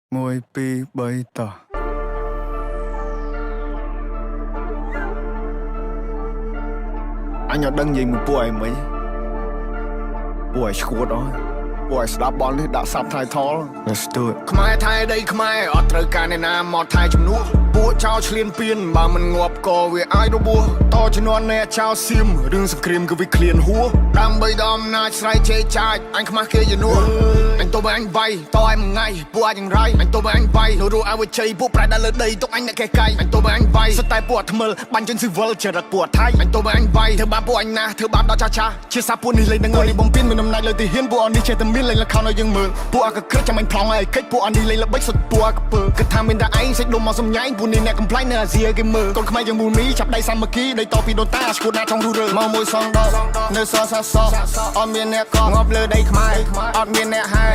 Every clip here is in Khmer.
1 2 3តោះអញអត់ដឹងនិយាយមួយពួកឯងមិនពួកឯងឈួតអស់ពួកឯងស្ដាប់បននេះដាក់ subtitle Let's do it. ខ្មែរថៃដីខ្មែរអត់ត្រូវការអ្នកណាមកថៃជំនួសពួកចោលឆ្លៀនពៀនបើមិនងាប់ក៏វាអាចរបួសតជំនាន់អ្នកចោលសៀមរឿងសង្គ្រាមគឺវាឃ្លានហួសដើម្បីដល់អំណាចស្រ័យជេរចាចអញខ្មាស់គេជានួសអញទៅបើអញវាយតឲ្យមួយថ្ងៃពួកអាចយ៉ាងរៃអញទៅបើអញវាយនៅរស់ឲ្យវាជ័យពួកប្រែដល់លើដីទុកអញអ្នកកេះកៃអញទៅបើអញវាយសុទ្ធតែពួកអាថ្មិលបាញ់ជនស៊ីវិលចរិតពួកថៃអញទៅបើអញវាយធ្វើបាបពួកអញណាស់ធ្វើបាបដល់ចាស់ចាស់ជាសាពួកនេះលេងនឹងនេះបំពេញមានអំណាចលើទីហ៊ានពួកអនេះចេះតែមានលេងល្ខោនឲ្យយើងមើលពួកអាកក្រិចចាំអញប្លង់ឲ្យកិច្ចពួកអនេះលេងល្បិចសុទ្ធពួកអាកពើគិតថាមានតែឯងសាច់ដុំមកសំញែងពួកនេះអ្នកកំ pl ែងនៅអាស៊ីឲ្យគេមើលកូនខ្មែរយើងមូលមីចាប់ដៃសាមគ្គីដីតពីដូនតាឈួតណាចង់រុះរើ មកមួយសងដកនៅសសសអត់មានអ្នកកងាប់លើដីខ្មែរអត់មានអ្នកហែ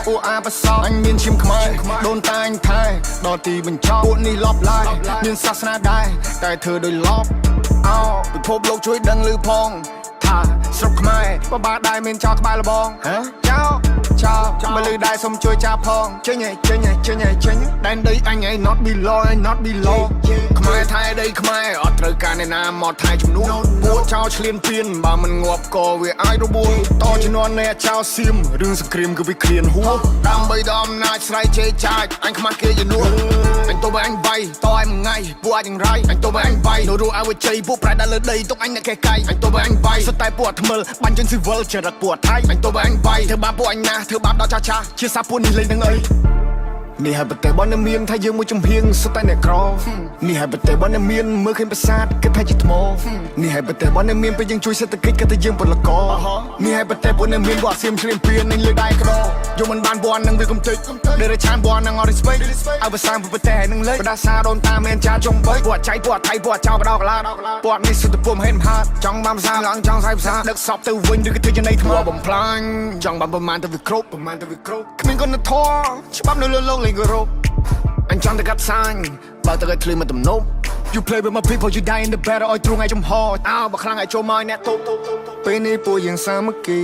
ពួកអាបស អញមានឈាមខ្មែរដូនតាអញថែដល់ទីបញ្ចប់ពួកនេះលបឡាយមានសាសនាដែរតែធ្វើដោយលប អោពិភពលោកជួយដឹងឮផងថាស្រុកខ្មែរបបាដែរមានចោលក្បាលលបង ហ៎ ចោចោមកលឺដែរសុំជួយចាប់ផងចេញឯចេញឯចេញឯចេញ ដែនដីអញឯង not belong ឯង not belong ខ្មែរថៃដីខ្មែរអត់ត្រូវការអ្នកណាមកថៃជំនួសពួកចោលឆ្លៀនពៀនបើមិនងាប់ក៏វាអាចរបួសតជំនាន់អ្នកចោលសៀមរឿងសង្គ្រាមគឺវាឃ្លានហួសដើម្បីដល់អំណាចស្រ័យជេរចាចអញខ្មាស់គេជានួសអញទៅបើអញវាយតឲ្យមួយថ្ងៃពួកអាចយ៉ាងរៃអញទៅបើអញវាយនៅរស់ឲ្យវាជ័យពួកប្រែដល់លើដីទុកអញអ្នកកេះកៃអញទៅបើអញវាយសុទ្ធតែពួកអាថ្មិលបាញ់ជនស៊ីវិលចរិតពួកថៃអញទៅបើអញវាយធ្វើបាបពួកអញណាស់ធ្វើបាបដល់ចាស់ចាស់ជាសាពួកនេះលេងនឹងអី នេះហើយប្រទេសរបស់អ្នកមានថាយើងមួយចំហៀងសុទ្ធតែអ្នកក្រនេះហើយប្រទេសរបស់អ្នកមានមើលឃើញប្រាសាទគិតថាជាថ្មនេះហើយប្រទេសរបស់អ្នកមានពេលយើងជួយសេដ្ឋកិច្ចគិតថាយើងពលករនេះហើយប្រទេសពួកអ្នកមានពួកអាសៀមឆ្លៀនពៀននឹងលើដៃក្រយកមិនបានបននឹងវាកំតិចដែលរឆានបននឹងអត់ respect ឲ្យភាសាប្រទេសនឹងលេចបដាសាដូនតាមានចាចុងបីពួកចៃពួកថៃពួកចៅបដោកឡាពួកនេះសុទ្ធតែពុំហេតុមហាចង់បានភាសាឡើងចង់ស្អីភាសាដឹកសពទៅវិញឬក៏ធ្វើចំណៃថ្មបំផ្លាញចង់បានប្រមាណទៅវាគ្រប់ប្រមាណទៅវាគ្រប់គ្មានគុណធម៌ច្បាប់នៅលើលោកលេងគោរពអញចង់តែកាត់សាញបើទៅឲ្យធ្លីមកទំនប់ You play with my people, you die in the battle ឲ្យទ្រង់ឲ្យចំហអើបើខ្លាំងឲ្យចូលមកឲ្យអ្នកទប់ ពេលនេះពួកយើងសាមគ្គី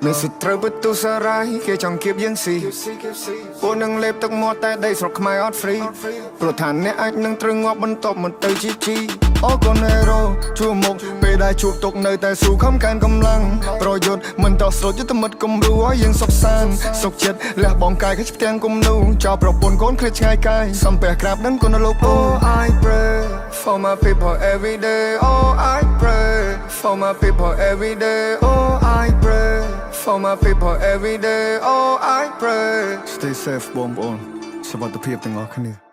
មានសត្រូវបន្ទុសារាយគេចង់គៀបយើងស៊ីពួកនឹងលេបទឹកមាត់តែដីស្រុកខ្មែរអត់ free ព្រោះថាអ្នកអាចនឹងត្រូវងាប់បន្ទាប់មកទៅជីជីអូកូនហេរ៉ូជួមុខពេលដែលជួបទុកនៅតែស៊ូខំកើនកម្លាំងប្រយុទ្ធមិនតស្រុតយុទ្ធមិត្តគំរូឲ្យយើងសុខសាន្តសុខចិត្តលះបង់កាយខិតផ្ទាំងគំនូចោលប្រពន្ធកូនឃ្លាតឆ្ងាយកាយសំពះក្រាបដឹងគុណលោកពូ Oh, I pray for my people every day. Oh, I pray for my people every day. Oh, I pray for my people every day. Oh, I pray. Stay safe បងប្អូនសុវត្ថិភាពទាំងអស់គ្នា